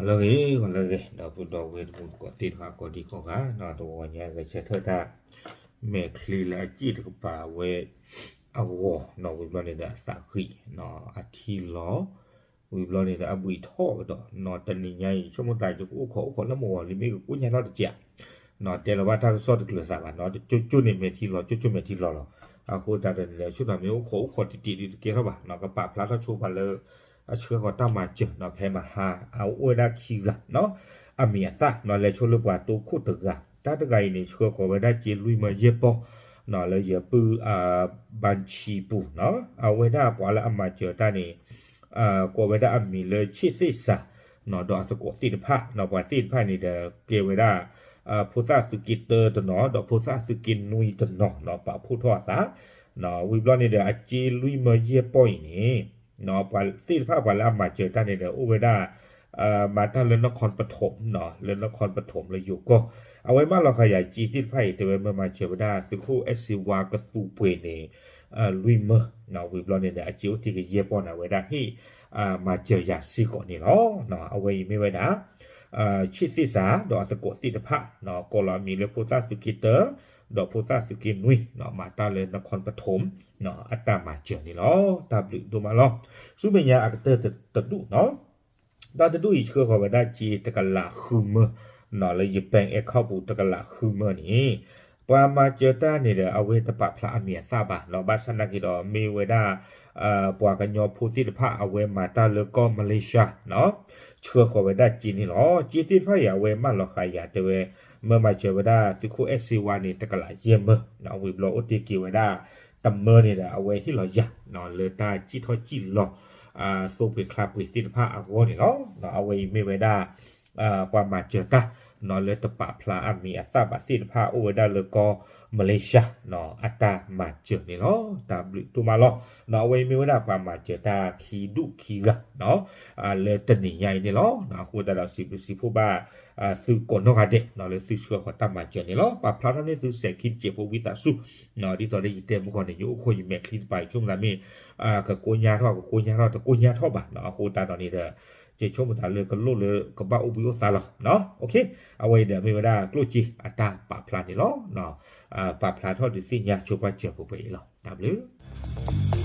လၢဂ့ၤဂီၤလၢဂ့ၤ ဒီပုၢ်ဒီဝဲၢ်တံၤသကိးသ့ၣ်တဖၣ်ကိးဒံကိးဂၤနီၤ, တဂီၤညါဂဲၤဆၢထၢၣ်တၢ် မဲာ်ချံလၢအစ့ၣ်တကပၤဝဲအဂီၢ်နီၤ, ဝံၤဘျီန့ၣ်ဒီးအသးဃံးနီၤ, အထံလီၤ ဝံၤဘျီန့ၣ်ဒီးအဘှံးထီၣ်ကဒီးနီၤ, တနံၤညါအံၤ ဆိကမိၣ်သးယကအိၣ်ခိးအိၣ်ခိးလၢမုၢ်ဂီၤလံမ့ၢ်ကကိၣ်ညါထီၣ်တစဲးနီၤ, တဲလီၤဘၣ်တၢ်ကစီၣ်တကျၢၤသးဘၣ်နီၤ, တကၠိကၠိန့ၣ်မဲာ်ထံလီၤ ကၠိကၠိမဲာ်ထံလီၤလီၤ, အဃိသတးဒီးန့ၣ်ဒီး ဆိကမိၣ်သးမ့ၢ်အိၣ်ခိးအိၣ်ခိးတံၢ်တံၢ်ဒုးတကဲထီၣ်ဘၣ်နီၤ, ကပာ်ဖျါထီၣ်ဆိပှၤလၢ အဆှၢဃီၤတၢ်မၤစၢၤနီၤ, ဖဲမဟါ အအိၣ်ဝဲဒၣ်ခံဂၤနီၤ, အမံၤအသၣ်နီၤ လဲၤဆိလၢပှၤတိခိၣ်တဂၤ, တၢ်တဂၤအံၤန့ၣ် ဆှၢဃီၤဝဲဒၣ်စ့လွံၢ်မၢယဲၢ်ပီၢ်နီၤ, လၢယပုၢ် ဘၣ်ဆံပူၤနီၤ, အဝဲဒၣ်ပှၤလၢအမၤစၢၤတၢ်န့ၣ် ကိးဝဲဒၣ်အမံၤလၢ ဆ့ၣ်သ့ၣ်စၤနီၤ, ဒီးအသကိးသ့ၣ်တဖၣ်နီၤ, ပှၤသ့ၣ်တဖၣ်န့ၣ်ဒီး ကဲဝဲဒၣ် ဖိသၣ်သုးက့တၢတနီၤ ဒီးဖိသၣ်သုးက့နွံတနီၤနီၤ, ပာ်ဖှိၣ်ထီၣ်အသး ဝံၤဘျီန့ၣ်ဒီး အစ့လွံၢ်မၢယဲၢ်ပီၢ်အံၤန့ၣ် ပှၤသ့ၣ်တဖၣ်ပှၤလၢအမၤစၢၤတၢ်န့ၣ်ဒီး အိၣ်ဝဲဒၣ် မၤတၢ်လၢ နခီပထိမ် လၢ နခီပထိမ် လၢယိၤကီၢ်, အဝဲမၢလီၤဃာ်ယၤစ့သ့ၣ်တဖၣ်အံၤ တဲဝဲမၢမၤစၢၤဝဲဒၣ်သုးခိၣ်အဲၣ်စ့ဝါကသူပှ့ၤန့ၣ် လွံၢ်မၢ, ဝံၤဘျီန့ၣ်ဒီး အစ့အိၣ်တ့ၢ်ကယဲၢ်ပီၢ်န့ၣ် အဝဲဒၣ်ဟ့ၣ် မၤစၢၤယၤစ့ၢ်ကီးန့ၣ်လီၤ. အဝဲအံၤမ့ၢ်ဝဲဒၣ် ဆ့ၣ်သ့ၣ်စၤ ဒီးအသကိးသ့ၣ်တဖၣ် ကိးလီၤအမံၤလၢဖိသၣ်သုးက့တၢ ဒီးဖိသၣ်သုးက့နွံ မၤတၢ်လၢ နခီပထိမ် အတၢ်မၤစၢၤန့ၣ်လီၤ. တၢ်ဘျုးဒိၣ်မးလီၤ. ဆူမဲာ်ညါအကတၢၢ်တဒူၣ်နီၤ, တၢ်တဒူၣ်အံၤ ဆှၢဃီၤဝဲဒၣ်စ့တကလးဃုမၢနီၤ, လၢယ bank account ပူၤတကလးဃုမၢန့ၣ် ပှၤမၤစၢၤတၢ်န့ၣ်ဒီး အဝဲတပာ်ဖျါအမံၤအသၣ်ဘၣ်နီၤ, ဘၣ်ဆၣ်နာ်က့ဒီး မ့ၢ်ဝဲဒၣ် ပှၤကညီဖိသ့ၣ်တဖၣ် အဝဲမၤတၢ်လၢကီၢ် Malaysia နီၤ, ဆှၢဃီၤဝဲဒၣ်စ့န့ၣ်လီၤ. စ့သ့ၣ်တဖၣ်အံၤ အဝဲမၢလီၤဃာ်ယၤ တဲဝဲ မၢမၤစၢၤဝဲဒၣ်သုးခိၣ်အဲၣ်စ့ဝါန့ၣ် တကလးယဲၢ်မၢ, ဝံၤဘျီအိၣ်တ့ၢ်က့ၤဝဲဒၣ် တမၢန့ၣ်ဒီး အဝဲဟ့ၣ်လီၤယၤ လၢတၢ်စံၣ်ထီၣ်စံၣ်လီၤ သိပှ့ၤချါပှ့ၤသ့ၣ်တဖၣ်အဂီၢ်န့ၣ်လီၤ. အဝဲအံၤမ့ၢ်ဝဲဒၣ် ပှၤမၤစၢၤတၢ်နီၤ လၢတပာ်ဖျါအမံၤအသၣ်ဘၣ်သ့ၣ်တဖၣ် အိၣ်ဝဲဒၣ်လၢကီၢ် Malaysia နီၤ အတၢ်မၤစၢၤန့ၣ်လီၤ. တၢ်ဘျုးဒိၣ်မးလီၤ. အဝဲအံၤမ့ၢ်ဝဲဒၣ်ပှၤမၤစၢၤတၢ်ခံဒူၣ်ခံဂၤနီၤ လၢတနံၤညါအံၤန့ၣ်လီၤ. အဃိသတးဒီး စံးဘျုးစံးဖှိၣ်ဘၣ် သုကိးနီၢ်ဂၤဒဲးနီၤ လၢသုဆှၢဃီၤတၢ်မၤစၢၤန့ၣ်လီၤ. ပာ်ဖျါထီၣ်န့ၢ်သုစဲၤခံတစဲးဖိ ဝံသးစူၤနီၤ, ဒ်သိးလၢယတဲမုၢ်ကီၢ်န့ၣ် ယအိၣ်ခိၣ်ယမဲာ်ချံတပၤအံၤ ဆိကမိၣ်သးမ့ၢ် ကကိညါထီၣ် ကကိညါထီၣ် တကိညါထီၣ်ဘၣ်နီၤ. အဃိသတးဒီးန့ၣ်ဒီး ယဆိကမိၣ်သးလၢကလိၣ်လၢကဘၣ်အိၣ်ဘှံးအိၣ်သါလီၤ. အဝဲအံၤဒီးမ့ၢ်ဝဲဒၣ်ကျိၣ်စ့အတၢ်ပာ်ဖျါန့ၣ်လီၤ. ပာ်ဖျါထီၣ်ဒုးသ့ၣ်ညါဆိပာ်စၢၤပှဲၤပှဲၤအံၤလီၤ. တၢ်ဘျုး